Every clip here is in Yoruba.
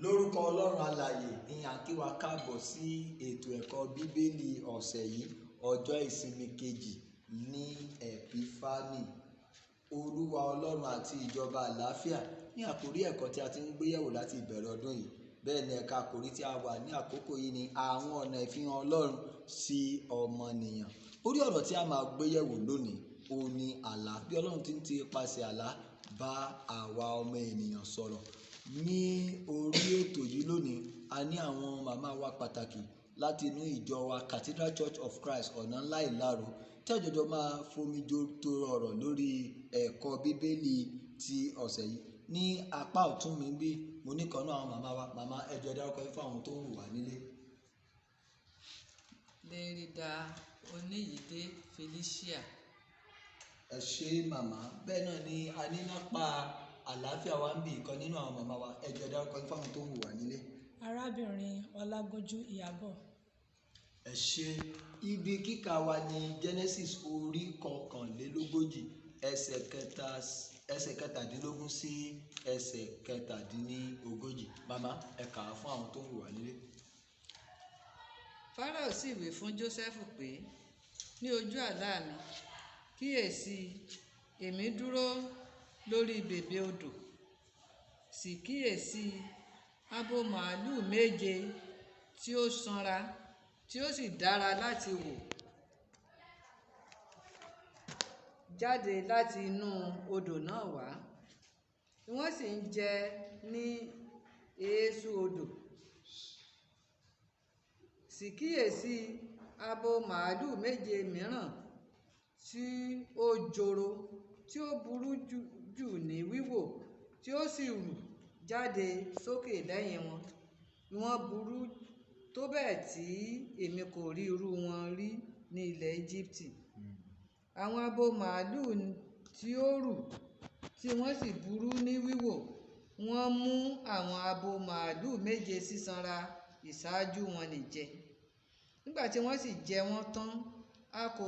Lórúkọ Ọlọ́run alààyè ni à ń kí wa káàbọ̀ sí ètò ẹ̀kọ́ Bíbélì ọ̀sẹ̀ yìí, ọjọ́ ìsinmi kejì ní Ẹ̀pífánì. Olúwa Ọlọ́run àti ìjọba àlàáfíà ní àkórí ẹ̀kọ́ tí a ti ń gbéyẹ̀wò láti ìbẹ̀rẹ̀ ọdún yìí. Bẹ́ẹ̀ ni ẹ̀ka àkórí tí a wà ní àkókò yìí ni àwọn ọ̀nà ìfihàn Ọlọ́run sí ọmọnìyàn. Orí ọ̀rọ̀ tí a máa gbéyẹ̀wò lónìí ó ní àlá, bí Ọlọ́run ti ń ti ipasẹ̀ àlá bá àwa ọmọ ènìyàn sọ̀rọ̀. Ní orí ètò yìí lónìí, a ní àwọn màmá wa pàtàkì láti inú ìjọ wa Cathedral Church of Christ, ọ̀nà ńlá Ìlaró, tí àjọjọ máa fomi toro ọ̀rọ̀ lórí ẹ̀kọ́ Bíbélì ti ọ̀sẹ̀ yìí. Ní apá ọ̀tún mi bí, mo ní kan náà àwọn màmá wa. Màmá, ẹ jọ̀ọ́, ẹ dárúkọ yín fún àwọn tó ń wò wá nílé. Lérida Oníyìídé Felicia. Ẹ ṣé, màmá. Bẹ́ẹ̀ náà ni a ní lápá àlàáfíà wa ń bí ìkan nínú àwọn màmá wa. Ẹ jọ̀ọ́, ẹ dárúkọ yín fún àwọn tó ń wò wá nílé. Arábìnrin Ọlágúnjú Ìyábọ̀. Ẹ ṣé. Ibi kíkà wa ní Genesis orí 41, ẹsẹ̀ kẹta, ẹsẹ̀ 17 sí ẹsẹ̀ 37. Màmá, ẹ kà á fún àwọn tó ń wò wá nílé. Fáráò sì wí fún Jósẹ́fù pé, ní ojú àlá mi, kíyèsí, èmi dúró lórí bèbè odò, sì kíyèsí, abo màlúù méje tí ó sanra, tí ó sì dára láti wò, jáde láti inú odò náà wá, wọ́n sì ń jẹ ní eéṣú odò. Sì kíyèsí, abo màlúù méje mìíràn tí ó joro, tí ó burú jù ní wíwò, tí ó sì rù jáde sókè lẹ́yìn wọn. Wọ́n burú tó bẹ́ẹ̀ tí èmi kò rí irú wọn rí ní ilẹ̀ Íjíbítì. Àwọn abo màlúù tí ó rù, tí wọ́n sì burú ní wíwò, wọ́n mú àwọn abo màlúù méje sísanra ìṣáájú wọn nì jẹ. Nígbà tí wọ́n sì jẹ wọ́n tán, a kò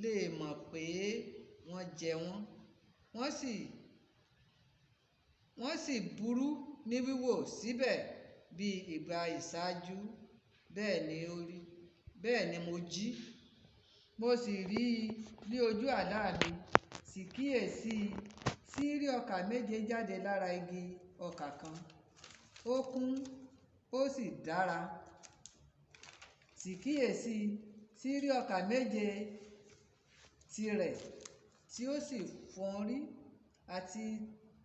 lè mọ̀ pé wọ́n jẹ wọ́n. Wọ́n sì burú ní wíwò síbẹ̀ bí ìgbà ìṣáájú. Bẹ́ẹ̀ ni ó rí. Bẹ́ẹ̀ ni mo jí. Mo sì rí i ní ojú àlá mi. Sì kíyèsí, sírí ọkà méje jáde lára igi ọkà kan. Ó kún, ó sì dára. Sì kíyèsí, sírí ọkà méje tirẹ̀ tí ó sì fọ́n rí, àti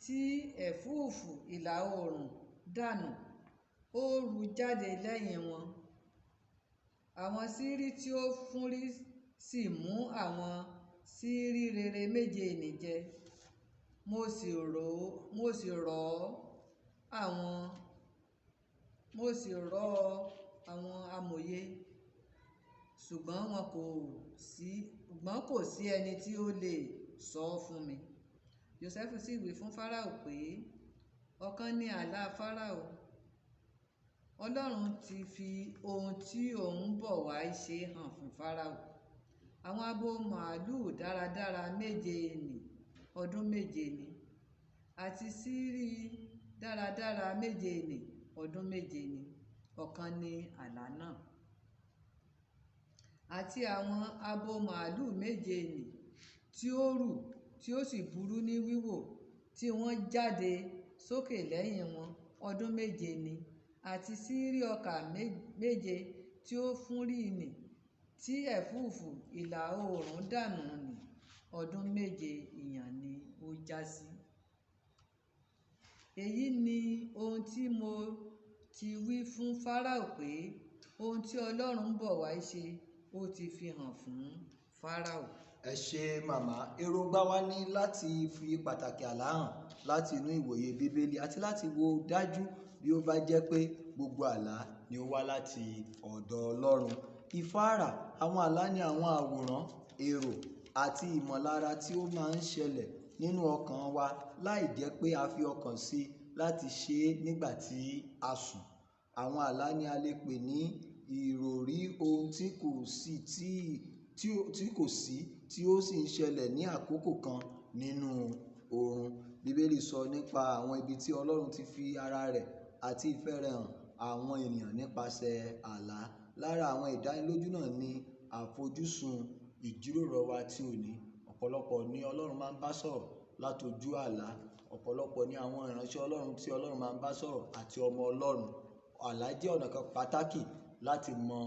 tí ẹ̀fúùfù ìlà oòrùn dànù, ó ru jáde lẹ́yìn wọn. Àwọn sírí tí ó fúnrí sì mú àwọn sírí rere méje nì jẹ. Mo sì rò, mo sì rọ̀ àwọn, mo sì rọ àwọn amòye, ṣùgbọ́n wọn kò sí, ṣùgbọ́n kò sí ẹni tí ó lè sọ fún mi. Jósẹ́fù sì wí fún Fáráò pé, ọ̀kan ni àlá Fáráò. Ọlọ́run ti fi ohun tí òun bọ̀ wá ṣe hàn fún Fáráò. Àwọn abo màlúù dáradára méje nì ọdún méje ni, àti sírí dáradára méje nì ọdún méje ni. Ọ̀kan ni àlá náà. Àti àwọn abo màlúù méje nì tí ó rù, tí ó sì burú ní wíwò, tí wọ́n jáde sókè lẹ́yìn wọn ọdún méje ni, àti sírí ọkà méje tí ó fúnrí nì, tí ẹ̀fúùfù ìlà oòrùn dànù nì, ọdún méje ìyàn ni ó jásí. Èyí ni ohun tí mo ti wí fún Fáráò pé, ohun tí Ọlọ́run ń bọ̀ wá ṣe, ó ti fi hàn fún Fáráò. Ẹ ṣé, màmá. Èròǹgbà wa ní láti fi pàtàkì àlá hàn láti inú ìwòye Bíbélì àti láti wo dájú bí ó bá jẹ́ pé gbogbo àlá ni ó wá láti ọ̀dọ̀ Ọlọ́run. Ìfáàrà àwọn àlá ní àwọn àwòrán, èrò àti ìmọ̀lára tí ó máa ń ṣẹlẹ̀ nínú ọkàn wa láì jẹ́ pé a fi ọkàn sí láti ṣe é nígbà tí a sùn. Àwọn àlá ni a lè pè ní ìròrí ohun tí kò sí tí kò sí tí ó sì ń ṣẹlẹ̀ ní àkókò kan nínú oorun. Bíbélì sọ nípa àwọn ibi tí Ọlọ́run ti fi ara rẹ̀ àti ìfẹ́ rẹ̀ hàn àwọn ènìyàn nípasẹ̀ àlá. Lára àwọn ìdánilójú náà ni àfojúsùn ìjíròrò wa tí òní. Ọ̀pọ̀lọpọ̀ ni Ọlọ́run máa ń bá sọ̀rọ̀ látojú àlá. Ọ̀pọ̀lọpọ̀ ni àwọn ìránṣẹ́ Ọlọ́run tí Ọlọ́run máa ń bá sọ̀rọ̀ àti ọmọ Ọlọ́run. Àlá jẹ́ ọ̀nà kan pàtàkì láti mọ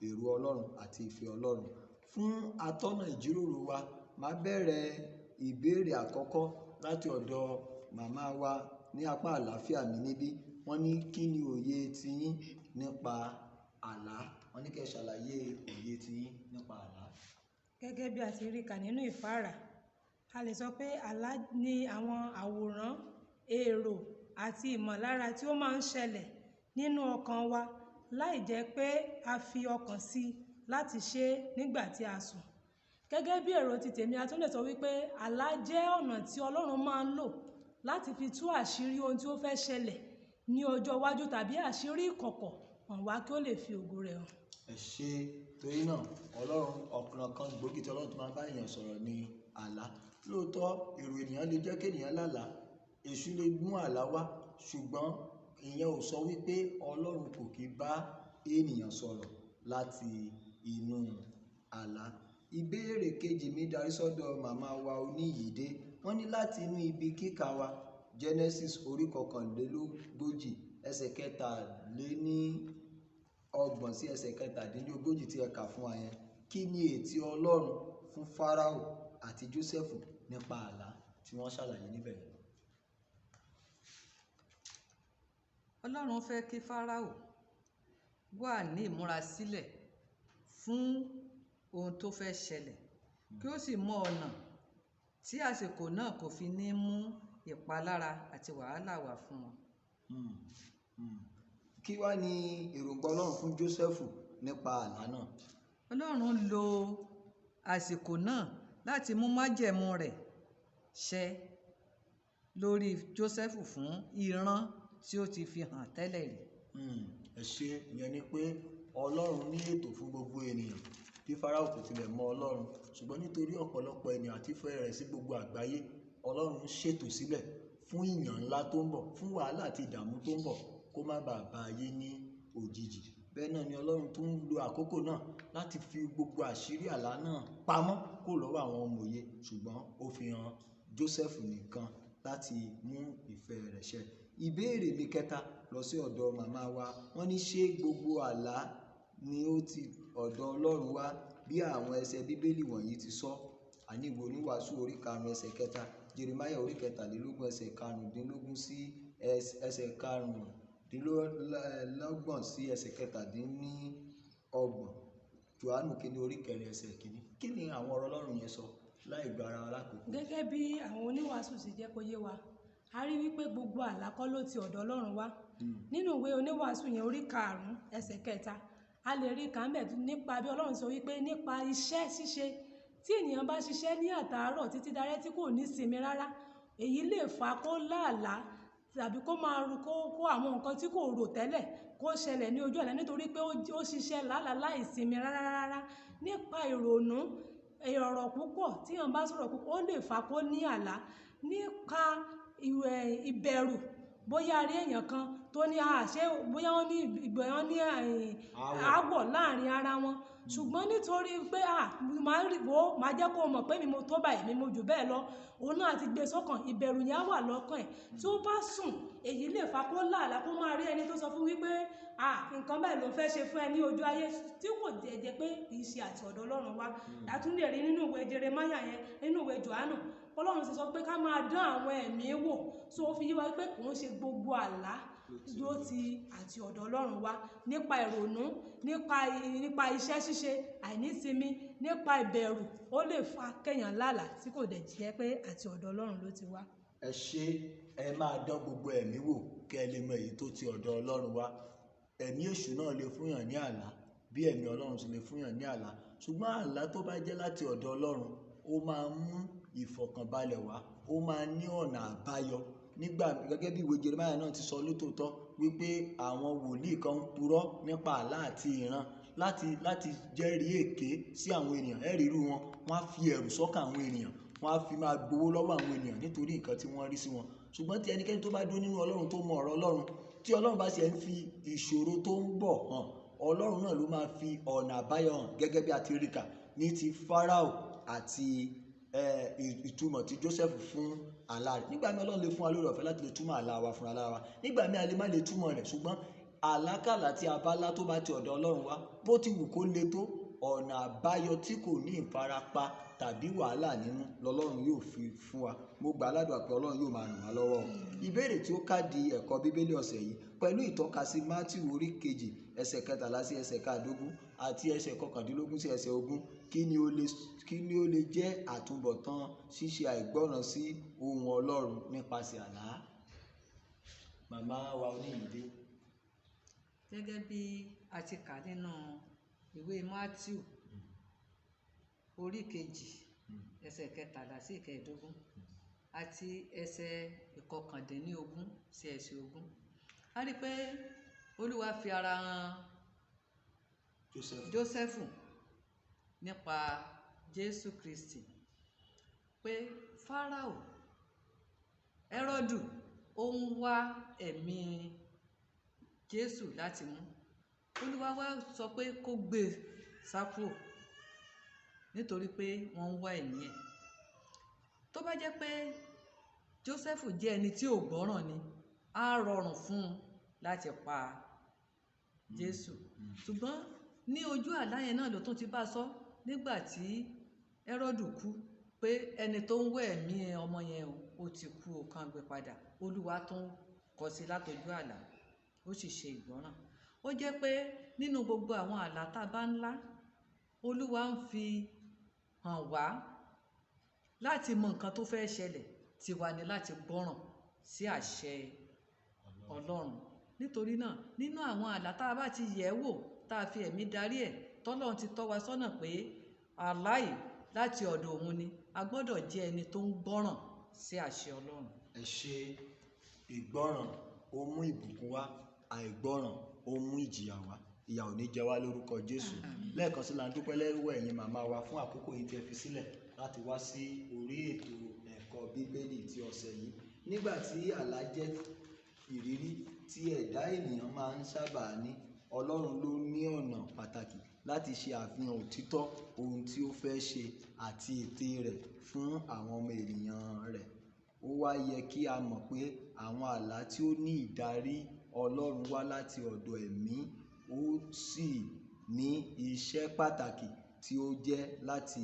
èrò Ọlọ́run àti ìfẹ́ Ọlọ́run. Fún atọ́nà ìjíròrò wa, màá bẹ̀rẹ̀ ìbéèrè àkọ́kọ́ láti ọ̀dọ̀ màmá wa ní apá àlàáfíà mi níbí. Wọ́n ní kí ni òye tiyín nípa àlá? Wọ́n ní kí ẹ ṣàlàyé òye tiyín nípa àlá. Gẹ́gẹ́ bí a ti rí kà nínú ìfáàrà, a lè sọ pé àlá ni àwọn àwòrán, èrò àti ìmọ̀lára tí ó máa ń ṣẹlẹ̀ nínú ọkàn wa láì jẹ́ pé a fi ọkàn sí láti ṣe é nígbà tí a sùn. Gẹ́gẹ́ bí èrò ti tèmi, a tún lè sọ wípé àlá jẹ́ ọ̀nà tí Ọlọ́run máa ń lò láti fi tú àṣírí ohun tí ó fẹ́ ṣẹlẹ̀ ní ọjọ́ iwájú tàbí àṣírí ìkọ̀kọ̀ hàn wá kí ó lè fi ògo rẹ̀ hàn. Ẹ ṣé. Torí náà Ọlọ́run, ọ̀nà kan gbòógì tí Ọlọ́run tó máa ń bá èèyàn sọ̀rọ̀ ni àlá. Lóòótọ́ èrò ènìyàn lè jẹ́ kí ènìyàn lálàá, èṣù lè mú àlá wá, ṣùgbọ́n ìyẹn ò sọ wípé Ọlọ́run kò kí bá ènìyàn sọ̀rọ̀ láti inú àlá. Ìbéèrè kejì mi darí sọ́dọ̀ màmá wa Oníyìídé. Wọ́n ní láti inú ibi kíkà wa Genesis orí 41 ẹsẹ̀ 33 sí ẹsẹ̀ 37 tí ẹ kà fún wa yẹn. Kí ni ètí Ọlọ́run fún Fáráò àti Jósẹ́fù nípa àlá tí wọ́n ṣàlàyé níbẹ̀ yẹn? Ọlọ́run fẹ́ kí Fáráò wà ní ìmúrasílẹ̀ fún ohun tó fẹ́ ṣẹlẹ̀, kí ó sì mọ ọ̀nà tí àsìkò náà kò fi ní mú ìpalára àti wàhálà wá fún wọn. Kí wá ni èròǹgbà Ọlọ́run fún Jósẹ́fù nípa àlá náà? Ọlọ́run lo àsìkò náà láti mú májẹ̀mú rẹ̀ ṣẹ lórí Jósẹ́fù fún ìran tí ó ti fi hàn tẹ́lẹ̀ rí. Ẹ ṣé. Ìyẹn ni pé Ọlọ́run ní ètò fún gbogbo ènìyàn. Bí Fáráò kò tilẹ̀ mọ Ọlọ́run, ṣùgbọ́n nítorí ọ̀pọ̀lọpọ̀ ènìyàn àti ìfẹ́ rẹ̀ sí gbogbo àgbáyé, Ọlọ́run ń ṣètò sílẹ̀ fún ìyàn ńlá tó ń bọ̀, fún wàhálà àti ìdààmú tó ń bọ̀, kó má bàa bá ayé ní òjijì. Bẹ́ẹ̀ náà ni Ọlọ́run tún ń lo àkókò náà láti fi gbogbo àṣírí àlá náà pamọ́ kó lọ́wọ́ àwọn ọmọye, ṣùgbọ́n ó fi hàn Jósẹ́fù nìkan láti mú ìfẹ́ rẹ̀ ṣẹ. Ìbéèrè mi kẹta lọ sí ọ̀dọ̀ màmá wa. Wọ́n ní ṣé gbogbo àlá ni ó ti ọ̀dọ̀ Ọlọ́run wá bí àwọn ẹsẹ̀ Bíbélì wọ̀nyí ti sọ? Àní ìwé Oníwàásù orí 5 ẹsẹ̀ 3, Jeremáyà orí 23 ẹsẹ̀ 15 sí ẹsẹ̀ 25 sí ẹsẹ̀ 27, Jòhánù kìíní orí 4 ẹsẹ̀ 1. Kí ni àwọn ọ̀rọ̀ Ọlọ́run yẹn sọ láì gba ara wa lákòókò? Gẹ́gẹ́ bí àwọn oníwàásù sì jẹ́ kó yé wa, a rí wípé gbogbo àlá kọ́ ló ti ọ̀dọ̀ Ọlọ́run wá. Nínú ìwé Oníwàásù yẹn orí 5 ẹsẹ̀ 3, a lè rí kà ńbẹ̀ nípa bí Ọlọ́run sọ wípé nípa iṣẹ́ ṣíṣe tí ènìyàn bá ṣiṣẹ́ ní àtàárọ̀ títí darẹ́ tí kò ní sinmi rárá, èyí lè fa kó láàlá tàbí kó máa ru kó àwọn nǹkan tí kò rò tẹ́lẹ̀ kó ṣẹlẹ̀ ní ojú àlá nítorí pé ó ṣiṣẹ́ làálàá láì sinmi rárá rárá. Nípa ìrònú, ọ̀rọ̀ púpọ̀ tí èèyàn bá sọ̀rọ̀ púpọ̀ ó lè fa kó ní àlá. Nípa ìbẹ̀rù, bóyá a rí èèyàn kan tó ní àṣẹ, bóyá wọ́n ní ìgbẹ́, wọ́n ní aáwọ̀ láàrin ara wọn, ṣùgbọ́n nítorí pé màá rí wo, màá jẹ́ kó mọ̀ pé mi mo tó báyìí, mi mo jù bẹ́ẹ̀ lọ, òun náà ti gbé sọ́kàn, ìbẹ̀rù yẹn á wà lọ́kàn ẹ̀. Tí ó bá sùn, èyí lè fa kó láàlá kó máa rí ẹni tó sọ fún wípé nǹkan báyìí ló fẹ́ ṣe fún ẹ ní ojú ayé tí kò jẹ́ pé kì í ṣe àti ọ̀dọ̀ Ọlọ́run wá. A tún lè rí nínú ìwé Jeremáyà yẹn, nínú ìwé Jòhánù, Ọlọ́run sì sọ pé ká máa dán àwọn ẹ̀mí wò. So ó fi yé wa pé kò ń ṣe gbogbo àlá ló ti àti ọ̀dọ̀ Ọlọ́run wá. Nípa ìrònú, nípa iṣẹ́ ṣíṣe, àìnísinmi, nípa ìbẹ̀rù, ó lè fa kéèyàn lálàá tí kò dẹ̀ jẹ́ pé àti ọ̀dọ̀ Ọlọ́run ló ti wá. Ẹ ṣé, ẹ máa dán gbogbo ẹ̀mí wò kí ẹ lè mọ èyí tó ti ọ̀dọ̀ Ọlọ́run wá. Ẹ̀mí èṣù náà lè fúnyàn ní àlá bí ẹ̀mí Ọlọ́run sì lè fúnyàn ní àlá. Ṣùgbọ́n àlá tó bá jẹ́ láti ọ̀dọ̀ Ọlọ́run, ó máa mú ìfọ̀kànbalẹ̀ wá, ó máa ní ọ̀nà àbáyọ. Nígbà gẹ́gẹ́ bí ìwé Jeremáyà náà ti sọ lótòótọ́ wípé àwọn wòlíì kan ń purọ́ nípa àlá àti ìran láti jẹ́rìí èké sí àwọn ènìyàn. Ẹ rí irú wọn, wọ́n á fi ẹ̀rù sọ́kàn àwọn ènìyàn, wọ́n á fi máa gbowó lọ́wọ́ àwọn ènìyàn nítorí nǹkan tí wọ́n rí sí wọn. Ṣùgbọ́n tí ẹnikẹ́ni tó bá dúró nínú Ọlọ́run tó mọ ọ̀rọ̀ Ọlọ́run, Tí Ọlọ́run bá ṣe ń fi ìṣòro tó ń bọ̀ hàn, Ọlọ́run náà ló máa fi ọ̀nà àbáyọ hàn, gẹ́gẹ́ bí a ti rí kà ní ti Fáráò àti ìtumọ̀ tí Joseph fún àlá rẹ̀. Nígbà míì Ọlọ́run lè fún wa lórí ọ̀fẹ́ láti lè túmọ̀ àlá wa fúnra lára wa. Nígbà míì a lè má lè túmọ̀ rẹ̀, ṣùgbọ́n àlákàlà tí a bá lá tó bá ti ọ̀dọ̀ Ọlọ́run wá, bó ti wù kó le tó, ọ̀nà àbáyọ tí kò ní ìfarapa tàbí wàhálà nínú lọ́lọ́run yóò fi fún wa. Mo gbà á ládùúgbà pé Ọlọ́run yóò máa ràn wá lọ́wọ́ o. Ìbéèrè tí ó kádìí ẹ̀kọ́ Bíbélì ọ̀sẹ̀ yìí pẹ̀lú ìtọ́kasí Mátíù orí 2 ẹsẹ̀ 13 sí ẹsẹ̀ 15 àti ẹsẹ̀ 19 sí ẹsẹ̀ 20, kí ni ó lè jẹ́ àtúbọ̀tán ṣíṣe àìgbọ́ràn sí ohùn Ọlọ́run nípasẹ̀ àlá? Màmá wa Oníyìídé. Gẹ́gẹ́ bí a ti kà nínú ìwé Mátíù orí 2 ẹsẹ̀ 13 sí 15 àti ẹsẹ̀ 19 sí ẹsẹ̀ 20, a rí pé Olúwa fi ara hàn Jósẹ́fù nípa Jésù Kristi, pé Fáráò Hẹ́rọ́dù ó ń wá ẹ̀mí Jésù láti mú. Olúwa wá sọ pé kó gbé e sá kúrò nítorí pé wọ́n ń wá ẹ̀mí ẹ̀. Tó bá jẹ́ pé Jósẹ́fù jẹ́ ẹni tí ò gbọ́ràn ni, á rọrùn fún un láti pa Jésù. Ṣùgbọ́n ní ojú àlá yẹn náà ló tún ti bá sọ nígbà tí Hẹ́rọ́dù kú pé ẹni tó ń wá ẹ̀mí ọmọ yẹn ó ti kú, ó kàn gbé padà. Olúwa tún kọ sí látọjú àlá, ó sì ṣe ìgbọ́ràn. Ó jẹ́ pé nínú gbogbo àwọn àlá tá a bá ń lá, Olúwa ń fi hàn wá láti mọ nǹkan tó fẹ́ ṣẹlẹ̀, tiwa ni láti gbọ́ràn sí àṣẹ Ọlọ́run. Nítorí náà nínú àwọn àlá tá a bá ti yẹ̀ wò, tá a fi ẹ̀mí darí ẹ̀, tọ́lọ́run ti tọ́ wa sọ́nà pé àlá yìí láti ọ̀dọ̀ òun ni, a gbọ́dọ̀ jẹ́ ẹni tó ń gbọ́ràn sí àṣẹ Ọlọ́run. Ẹ ṣe ìgbọ́ràn, ó mú ìbùkún wá, àìgbọ́ràn ó mú ìjìyà wá. Ìyà ò ní jẹ wá lórúkọ Jésù. Lẹ́ẹ̀kan sí la ń dúpẹ́ lọ́wọ́ ẹ̀yin màmá wa fún àkókò yìí tí ẹ fi sílẹ̀ láti wá sí orí ètò ẹ̀kọ́ Bíbélì ti ọ̀sẹ̀ yìí. Nígbà tí àlá jẹ́ ìrírí tí ẹ̀dá ènìyàn máa ń sábà ní, Ọlọ́run ló ní ọ̀nà pàtàkì láti ṣe àfihàn òtítọ́ ohun tí ó fẹ́ ṣe àti ète rẹ̀ fún àwọn ọmọ ènìyàn rẹ̀. Ó wá yẹ kí a mọ̀ pé àwọn àlá tí ó ní ìdarí Ọlọ́run wá láti ọ̀dọ̀ ẹ̀mí, ó sì ní iṣẹ́ pàtàkì tí ó jẹ́ láti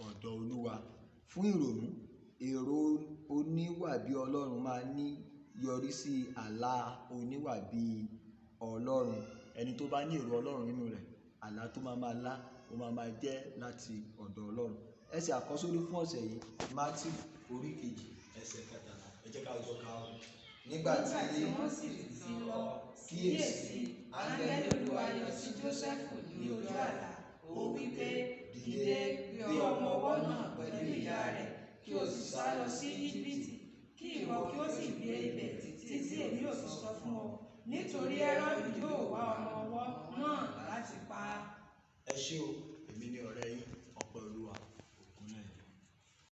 ọ̀dọ̀ Olúwa. Fún ìrònú, èrò oníwà bí Ọlọ́run máa ní yọrí sí àlá oníwà bí Ọlọ́run. Ẹni tó bá ní èrò Ọlọ́run nínú rẹ̀, àlá tó máa máa lá, ó máa máa jẹ́ láti ọ̀dọ̀ Ọlọ́run. Ẹsẹ̀ àkọ́sórí fún ọ̀sẹ̀ yìí, Mátíù orí 2 ẹsẹ̀ 13. Ẹ jẹ́ ká jọ ka ọ́. Nígbà tí wọ́n sì ti lọ, kíyèsí, áńgẹ́lì Olúwa yọ sí Jósẹ́fù ní ojú àlá. Ó wí pé, dìde, gbé ọmọ ọwọ́ náà pẹ̀lú ìyá rẹ̀, kí o sì sá lọ sí Íjíbítì, kí ìwọ kí ó sì gbé ibẹ̀ títí èmi ò sì sọ fún ọ, nítorí Hẹ́rọ́dù yóò wá ọmọ ọwọ́ náà láti pa á. Ẹ ṣé o, èmi ni ọ̀rẹ́ yín.